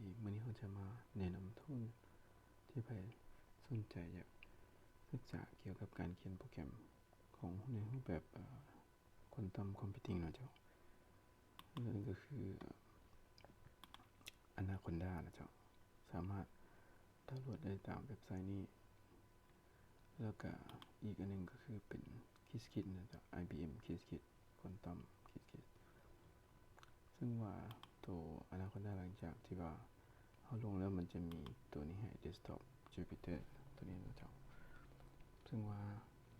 ມື້ນີ້ເຮົາຈະມາແນະນຳ tool ທີ່ໃຜສົນໃຈຢາກສຶກສາກ່ຽວກັບການຂຽນໂປຣແກຣມຂອງ ໃນຮູບແບບ ເອີ quantum computing ເນາະເຈົ້າ. ນັ້ນກໍຄື Anaconda ນະເຈົ້າ, ສາມາດດາວໂຫຼດໄດ້ຕາມເວັບໄຊນີ້. ແລ້ວກະອີກອັນໜຶ່ງກໍຄືເປັນ Qiskit ນະເຈົ້າ, ໄອບີເອັມ Qiskit, Quantum Qiskit. ເຊິ່ງວ່າໂຕ Anaconda ຫຼັງຈາກທີ່ວ່າເຮົາລົງແລ້ວ ມັນຈະມີໂຕນີ້ໃຫ້ Desktop Jupyter ໂຕນີ້ນະເຈົ້າ. ເຊິ່ງວ່າ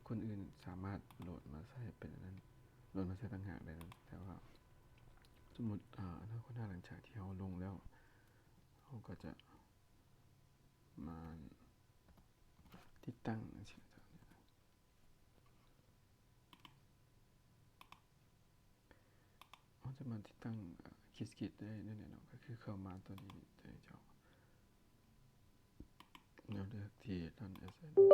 ຄົນອື່ນສາມາດໂຫຼດມາໃຊ້ເປັນອັນນັ້ນ, ໂຫຼດມາໃຊ້ຕ່າງຫາກໄດ້ນະ, ແຕ່ວ່າສົມມຸດ ອາ Anaconda ຫຼັງຈາກທີ່ເຮົາລົງແລ້ວ ເຮົາກໍຈະມາຕິດຕັ້ງຈັ່ງຊີ້ນະເຈົ້າ. ເຮົາຈະມາຕິດຕັ້ງ ເອີ Qiskit ໄດ້ແນວໃດເນາະ, ກໍຄືເຂົ້າມາໂຕນີ້ ໂຕນີ້ເຈົ້າ, ແລ້ວເລືອກທີ່ Run as admin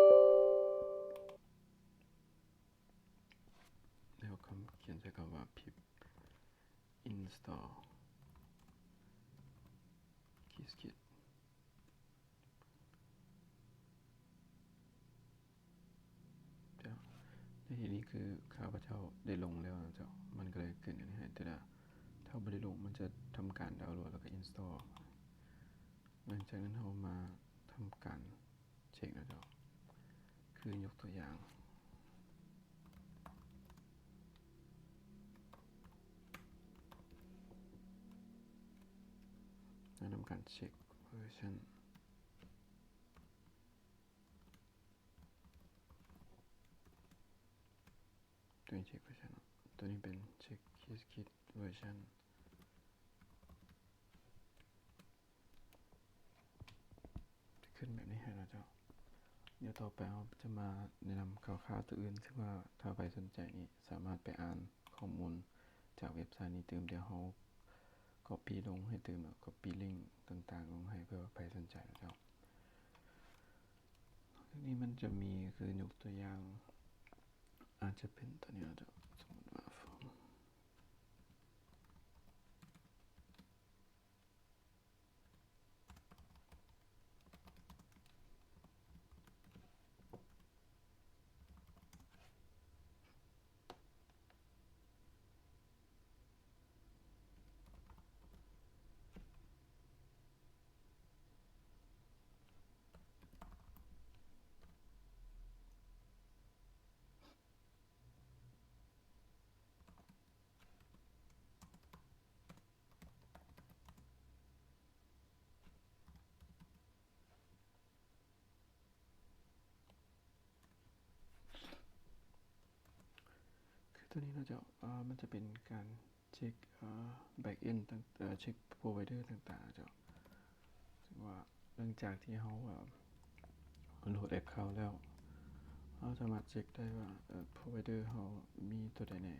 ແລ້ວຄຳ ຂຽນໃສ່ຄຳວ່າ pip install Qiskit. ເຈົ້າ, ໃນທີ່ນີ້ຄືຂ້າພະເຈົ້າໄດ້ລົງແລ້ວນະເຈົ້າ, ມັນກໍເລີຍຂຶ້ນອັນນີ້ໃຫ້, ແຕ່ຖ້າເຮົາບໍ່ໄດ້ລົງ ມັນຈະທຳການດາວໂຫຼດແລ້ວກໍ install. ຫຼັງຈາກນັ້ນເຮົາມາທຳການເຊັກນະເຈົ້າ, ຄືຍົກຕົວຢ່າງ ແນະນຳການເຊັກເວີຊັນ ຕົວນີ້ເຊັກເວີຊັນເນາະ, ຕົວນີ້ເປັນເຊັກ Qiskit ເວີຊັນ ຈະຂຶ້ນແບບນີ້ໃຫ້ເນາະເຈົ້າ. ດຽວຕໍ່ໄປເຮົາຈະມາແນະນຳຂ່າວໆຕົວອື່ນ, ເຊິ່ງວ່າຖ້າໃຜສົນໃຈນີ້ສາມາດໄປອ່ານຂໍ້ມູນຈາກເວັບໄຊນີ້ຕື່ມ. ດຽວເຮົາ copy ລົງໃຫ້ຕື່ມ, copy link ຕ່າງໆລົງໃຫ້ ເພື່ອໃຜສົນໃຈເນາະເຈົ້າ. ນອກຈາກນີ້ມັນຈະມີ ຄືຍົກຕົວຢ່າງ ອາດຈະເປັນຕົວນີ້ເນາະເຈົ້າ, ສົມມຸດວ່າ form ຄືຕົວນີ້ເນາະເຈົ້າ, ອາ ມັນຈະເປັນການເຊັກ ອາ backend ຕ່າງ ເຊັກ provider ຕ່າງໆເນາະເຈົ້າ. ເຊິ່ງວ່າຫຼັງຈາກທີ່ເຮົາ ອາ ໂຫຼດແອັກເຄົາແລ້ວ ເຮົາສາມາດເຊັກໄດ້ວ່າ ເອີ provider ເຮົາມີຕົວໃດແດ່.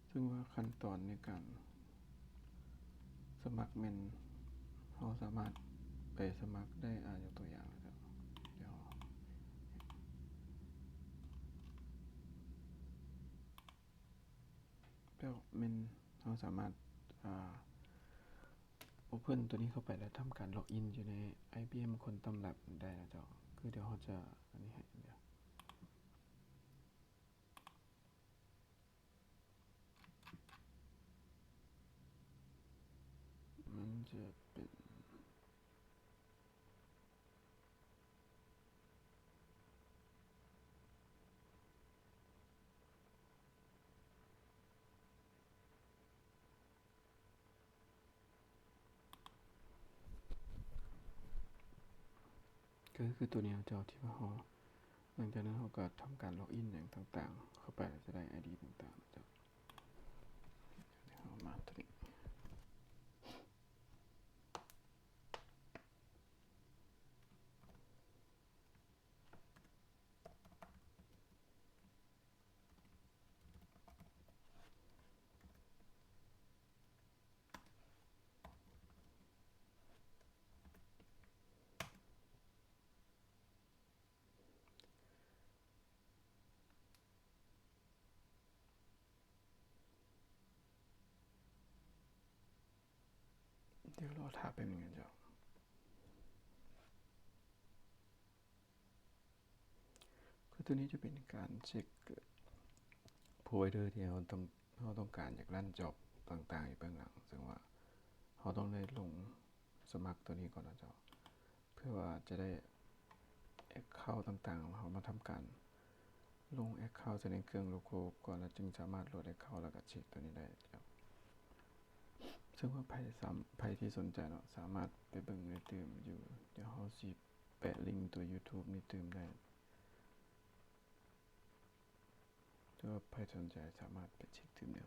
ເຊິ່ງວ່າຂັ້ນຕອນໃນການສະໝັກແມ່ນເຮົາສາມາດໄປສະໝັກໄດ້ ອາ ຍົກຕົວຢ່າງເນາະເຈົ້າ, ດຽວ ແລ້ວແມ່ນເຮົາສາມາດ ອາ open ຕົວນີ້ເຂົ້າໄປ ແລ້ວທຳການ login ຢູ່ໃນ ໄອບີເອັມ Quantum Lab ໄດ້ນະເຈົ້າ. ຄືດຽວເຮົາຈະອັນນີ້ໃຫ້ ດຽວ ມັນຈະເປັນ ກໍຄືຕົວນີ້ເນາະເຈົ້າ ທີ່ວ່າເຮົາ ຫຼັງຈາກນັ້ນເຮົາກໍທຳການ login ຫຍັງຕ່າງໆເຂົ້າໄປ ແລ້ວຈະໄດ້ ໄອດີ ຕ່າງໆເນາະເຈົ້າ. ດຽວເຮົາມາຕົວນີ້. ເ ດຽວລໍຖ້າແປັບໜຶ່ງເຈົ້າ. ຄືຕົວນີ້ຈະເປັນການເຊັກ provider ທີ່ເຮົາຕ້ອງ ເຮົາຕ້ອງການຢາກຣັນ job ຕ່າງໆ ຢູ່ເບື້ອງຫຼັງ ເຊິ່ງວ່າເຮົາຕ້ອງໄດ້ລົງສະໝັກຕົວນີ້ກ່ອນນະເຈົ້າ ເພື່ອວ່າຈະໄດ້ account ຕ່າງໆ ເຮົາມາທຳການລົງ account ໃສ່ໃນເຄື່ອງ local ກ່ອນ ແລ້ວຈຶ່ງສາມາດໂຫຼດ account ແລ້ວກໍເຊັກຕົວນີ້ໄດ້ເຈົ້າ. ເຊິ່ງວ່າໃຜສາມ ໃຜທີ່ສົນໃຈເນາະ ສາມາດໄປເບິ່ງໄດ້ຕື່ມຢູ່ ດຽວເຮົາຊິ ແປະລິງຕົວ YouTube ນີ້ຕື່ມໄດ້ ແຕ່ວ່າໃຜສົນໃຈສາມາດໄປເຊັກຕື່ມໄດ້.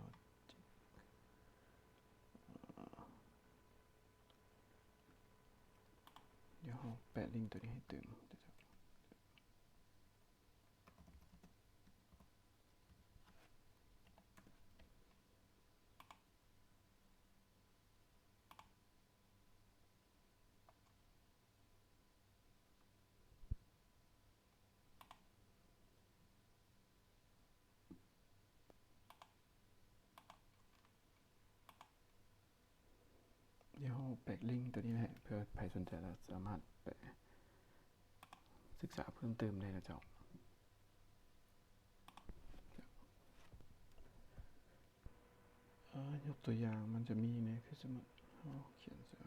ດຽວເຮົາແປະລິງຕົວນີ້ໃຫ້ຕື່ມ. ດຽວເຮົາແປະລິງຕົວນີ້ໄວ້ ເພື່ອໃຜສົນໃຈແລ້ວສາມາດໄປສຶກສາເພີ່ມເຕີມໄດ້ນະເຈົ້າ. ອາ ຍົກຕົວຢ່າງ ມັນຈະມີແນ່ ຄືສົມມຸດເຮົາຂຽນໃສ່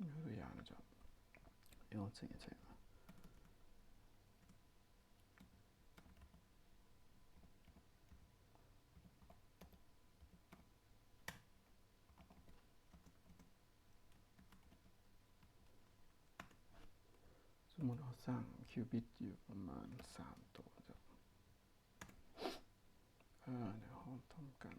ຍົກຕົວຢ່າງນະເຈົ້າ ເອົາເສັງໃສ່ ສົມມຸດເຮົາສ້າງຄິວບິດຢູ່ປະມານສາມໂຕເຈົ້າ. ອາ ດຽວເຮົາທຳການ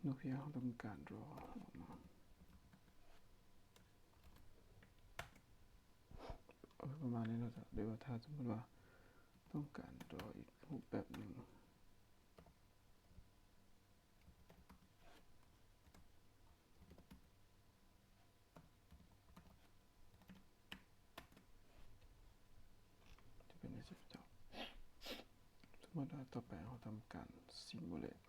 ໂອເຄ ເຮົາທຳການ draw ອອກມາ ເອີ ປະມານນີ້ເນາະ ຫຼືວ່າຖ້າສົມມຸດວ່າຕ້ອງການ draw ອີກຮູບແບບໜຶ່ງ ຈະເປັນຈັ່ງຊີ້ເຈົ້າ. ສົມມຸດວ່າຕໍ່ໄປເຮົາທຳການ simulate ໂ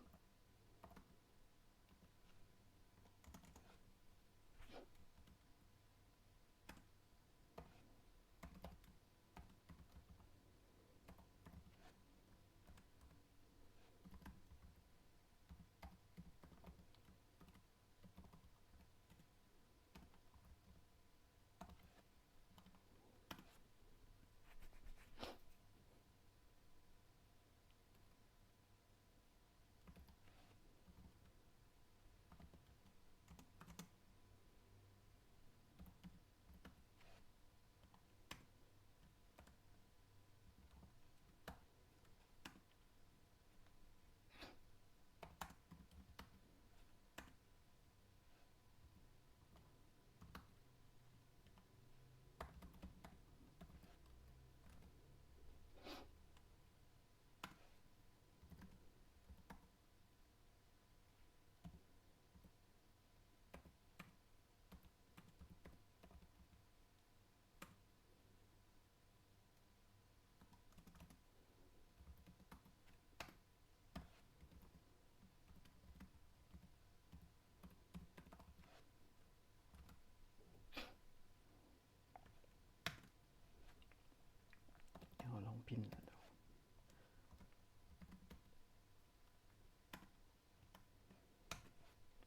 ພິມແລ້ວເນາະ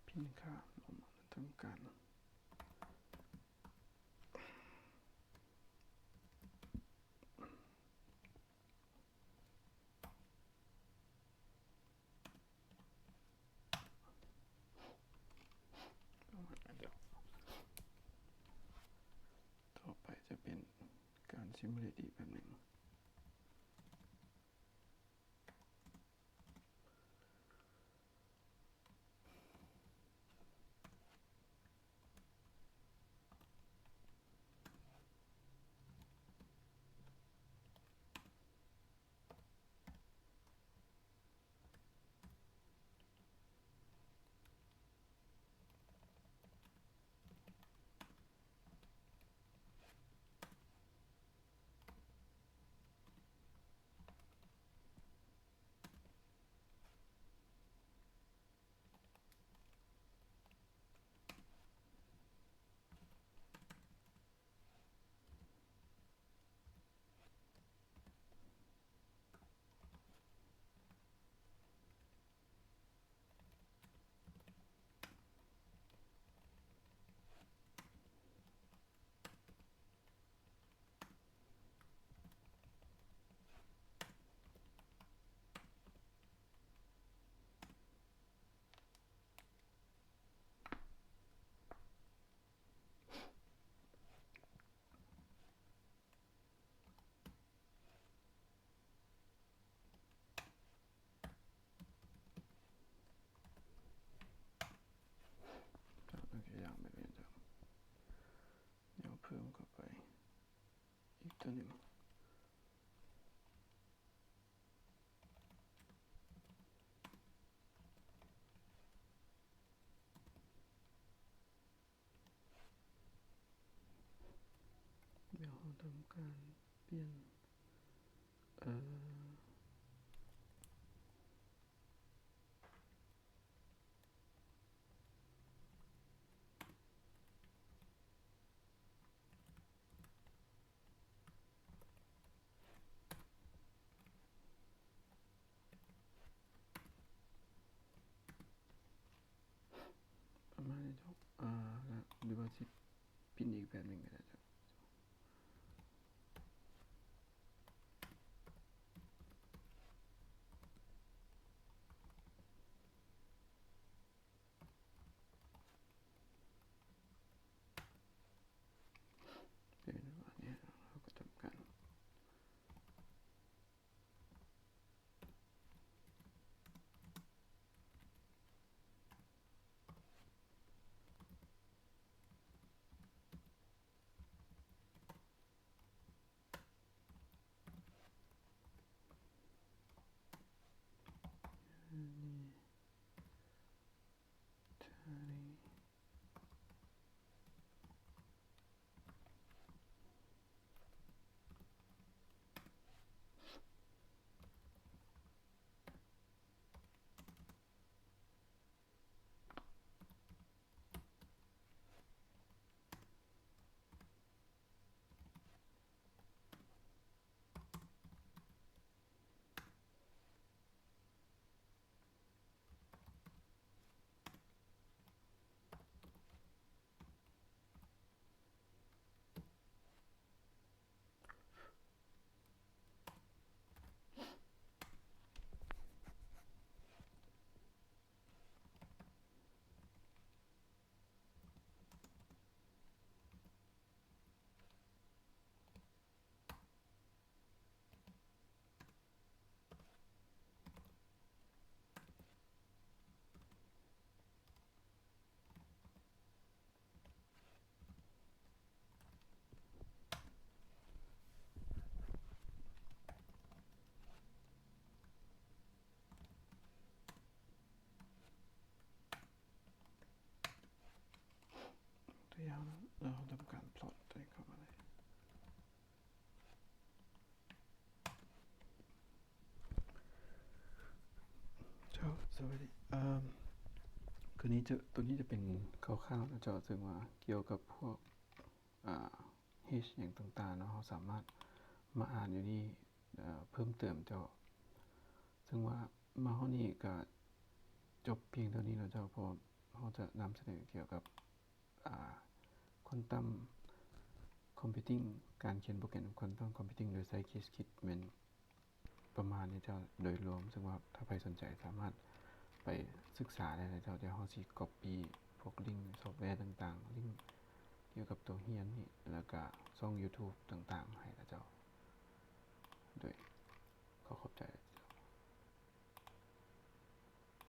ພິມຄ່າ ລອງມາທຳການ ຕໍ່ໄປຈະເປັນການຊິມູເລດອີກແບບໜຶ່ງ. ໂອເຄ ຢ່າງແບບນີ້ເຈົ້າ ດຽວເພີ່ມເຂົ້າໄປອີກຕົວໜຶ່ງ. ດຽວເຮົາທຳການປ່ຽນ ເອີ ປະມານນີ້ເຈົ້າ ອາ ລະ ຫຼືວ່າຊິປິ່ນອີກແບບໜຶ່ງກໍໄດ້ເຈົ້າ. ເປັນປະມານນີ້ ເຮົາກໍທຳການ ຕົວຢ່າງ ເຮົາທຳການພລັອດຕົວນີ້ເຂົ້າມາເລີຍ. ເຈົ້າ ສະບາຍດີ ເອີ ຄືນີ້ຈະ ໂຕນີ້ຈະເປັນຄ່າວໆເນາະເຈົ້າ ເຊິ່ງວ່າກ່ຽວກັບພວກ ເຮັດຫຍັງຕ່າງໆເນາະ ເຮົາສາມາດມາອ່ານຢູ່ນີ້ ເພີ່ມເຕີມເຈົ້າ. ເຊິ່ງວ່າມາຮອດນີ້ກໍຈົບພຽງເທົ່ານີ້ແລ້ວເຈົ້າ ເພາະເຮົາຈະນຳສະເໜີກ່ຽວກັບ ອາ Quantum Computing ການຂຽນໂປຣແກຣມ Quantum Computing ໂດຍໃຊ້ Qiskit ແມ່ນປະມານນີ້ເຈົ້າ ໂດຍລວມ. ເຊິ່ງວ່າຖ້າໃຜສົນໃຈສາມາດໄປສຶກສາໄດ້ເຈົ້າ. ດຽວເຮົາຊິ copy ພວກ link software ຕ່າງໆ link ກ່ຽວກັບຕົວຮຽນນີ້ ແລ້ວກະຊ່ອງ YouTube ຕ່າງໆ ໃຫ້ລະເຈົ້າ.